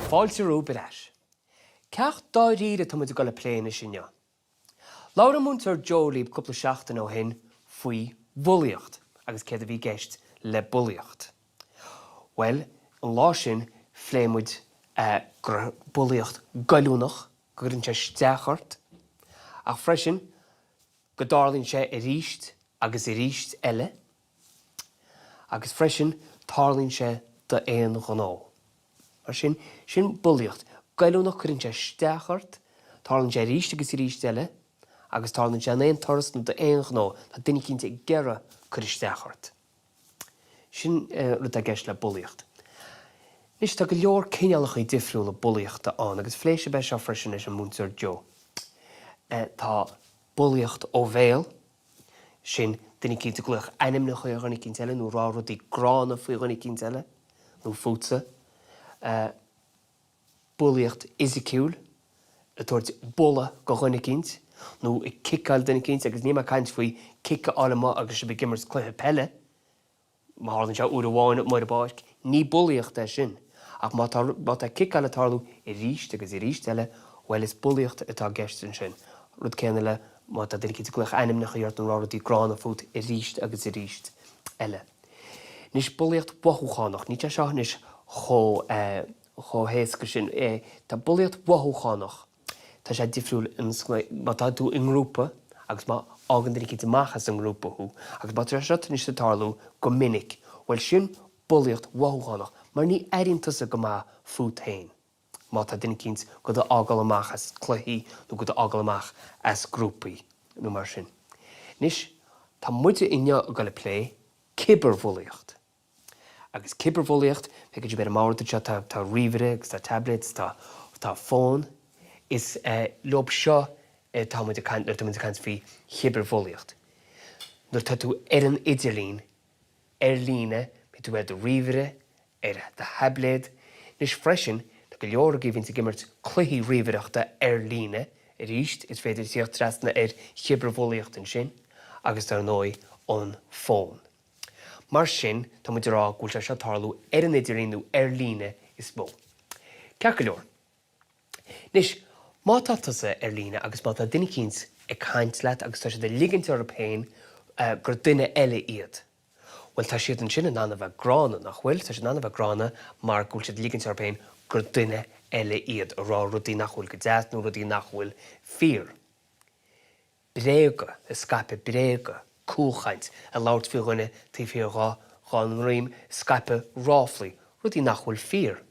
Fáilte romhaibh ar ais. Ceacht dáiríre atá muid ag dul a plé anois inniu. Labhair an Múinteoir Joe libh cúpla seachtain ó shin faoi bhulaíocht agus céard a bhí i gceist le bulaíocht. Bhuel, an lá sin phléigh muid go raibh bulaíocht goilliúnach, go gcuireann sé isteach ort, ach freisin go dtarlaíonn sé arís agus arís eile. Agus freisin, tarlaíonn sé d'aon ghnó. Mar sin, sin bulaíocht. Goilliúnach, cuireann sé isteach ort, tarlaíonn sé arís agus arís eile, agus tarlaíonn sé in aon turas nó d'aon ghnó. Tá duine eicínt ag iarraidh cur isteach ort. Sin rud atá i gceist le bulaíocht. Anois, tá go leor cineálacha difriúla bulaíochta ann, agus phléigh sibh é seo freisin leis an Múinteoir Joe. Tá bulaíocht ó bhéal, sin duine eicínt ag glaoch ainmneacha ar dhuine eicínt eile nó ag rá rudaí gránna faoi dhuine eicínt eile nó fútsa. Bulaíocht fhisiciúil, ag tabhairt bulla go dhuine eicínt nó ag ciceáil duine eicínt agus níl mé ag caint faoi cic a fháil amuigh agus sibh ag imirt cluiche peile, Má tharlaíonn sé uair amháin amuigh ar an bpáirc, ní bulaíocht é sin. Ach má tá, má tá ciceáil ag tarlú arís agus arís eile, bhuel, is bulaíocht atá i gceist ansin. Rud céanna le má tá duine eicínt ag glaoch ainmneacha ort nó ag rá rudaí gránna fút arís agus arís eile. Anois, bulaíocht mhothúchánach, níl sé seo anois chomh, eh, chomh héasca sin. Eh, tá bulaíocht mhothúchánach. Tá sé difriúil má tá tú i ngrúpa agus má fhágann duine eicínt amach as an ngrúpa thú agus má tá sé seo tar éis tarlú go minic, bhuel sin bulaíocht mhothúchánach mar ní airíonn tusa go maith fút féin má tá duine eicínt go do fhágáil amach as cluichí nó go do fhágáil amach as grúpaí nó mar sin. Anois, tá muide inniu ag dul a plé cibearbhulaíocht. Agus cibearbhulaíocht, feicfidh sibh ar an mbord anseo, tá tá ríomhaire agus tá tablet, tá tá fón. Is leob seo atá muid ag caint nuair atá muid ag caint faoi chibearbhulaíocht. Nuair atá tú ar an idirlíon, ar líne, bíonn tú ar do ríomhaire, ar do thaibléad. Anois freisin, tá go leor agaibh a bhíonns ag imirt cluichí ríomhaireachta ar líne, arís is féidir tíocht trasna ar chibearbhulaíocht ansin, agus dar ndóigh an fón. Mar sin, tá muid ag rá go bhfuil sé seo ag tarlú ar an idirlíon nó ar líne is mó. Ceart go leor. Anois, má tá tusa ar líne agus má tá duine eicínt ag caint leat agus tá siad ag ligint orthu féin gur duine eile iad, bhuel, tá siad ansin in ann a bheith gránna, nach bhfuil? Tá siad in ann a bheith gránna mar go bhfuil siad ag ligint orthu féin gur duine eile iad, ag rá rudaí nach bhfuil go deas nó rudaí nach bhfuil fíor. bréaga, ag scaipeadh bréaga, cúlchaint, ag labhairt faoi dhuine taobh thiar dhá dhá ndroim, scaipeadh ráflaí, rudaí nach bhfuil fíor.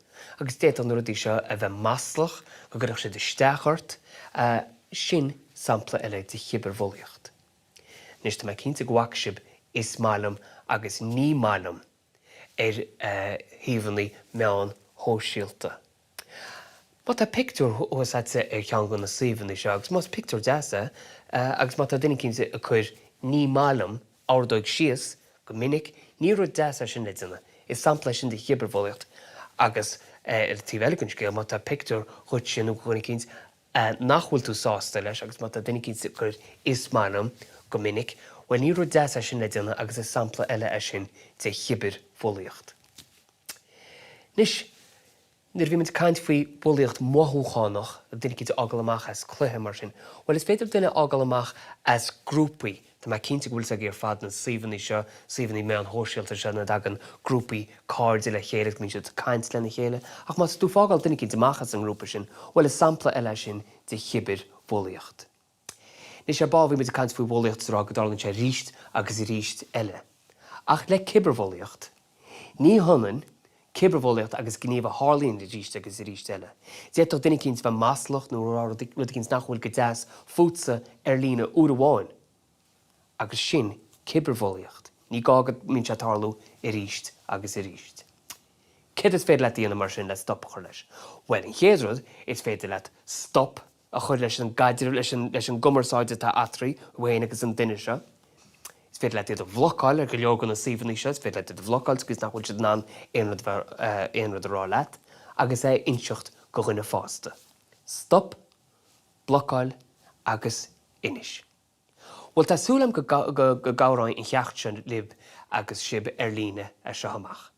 Agus d'fhéadfadh na rudaí seo a bheith maslach, go gcuirfeadh siad isteach ort, sin sampla eile de chibearbhulaíocht. Anois tá mé cinnte go bhfaca sibh 'is maith liom' agus 'ní maith liom' ar shuíomhanna meáin shóisialta. Má tá pictiúr thuas agatsa ar cheann de na suíomhanna seo, agus más pictiúr deas é, agus má tá duine eicínt ag cur 'ní maith liom', ordóig síos, go minic, ní rud deas é sin le déanamh. Is sampla é sin de chibearbhulaíocht. Agus ar an taobh eile den scéal, má tá pictiúr dhuitse nó de dhuine eicínt nach bhfuil tú sásta leis, agus má tá duine eicínt ag cur 'is maith liom' go minic, bhuel ní rud deas é sin le déanamh agus is sampla eile é sin de chibearbhulaíocht. Anois, Nuair a bhí muid ag caint faoi bhulaíocht mhothúchánach, duine eicínt a fhágáil amach as cluiche mar sin, bhuel is féidir duine a fhágáil amach as grúpaí. Tá mé cinnte go bhfuil fhios agaibh ar fad na suíomhanna seo, suíomhanna meáin shóisialta seo ina dtagann grúpaí cairde le chéile agus go mbíonn siad ag caint lena chéile. Ach má tá tú ag fágáil duine eicínt amach as an ngrúpa sin, bhuel is sampla eile é sin de chibearbhulaíocht. Anois ar ball bhí muid ag caint faoi bhulaíocht is ag rá go dtarlaíonn sé arís agus arís eile. Ach le cibearbhulaíocht, ní hionann cibearbhulaíocht agus gníomh a tharlaíonn arís agus arís eile. D'fhéadfadh duine eicínt bheith maslach nó rá rud eicínt nach bhfuil go deas fútsa ar líne uair amháin agus sin cibearbhulaíocht. Ní gá go mbíonn sé ag tarlú arís agus arís. Céard is féidir leat a dhéanamh mar sin le stop a chur leis? Bhuel, an chéad rud, is féidir leat stop a chur leis an gcaidreamh, leis an, leis an gcumarsáid atá eatarthu, thú féin agus an duine seo. Is féidir leat iad a bhlocáil ar go leor de na suíomhanna seo, is féidir leat iad a bhlocáil sa chaoi is nach bhfuil siad in ann aon rud a bheith, aon rud a rá leat, agus é a inseacht go dhuine fásta. Stop, blocáil agus inis. Bhuel, tá súil agam go, go, go gcabhróidh an cheacht seo libh agus sibh ar líne as seo amach.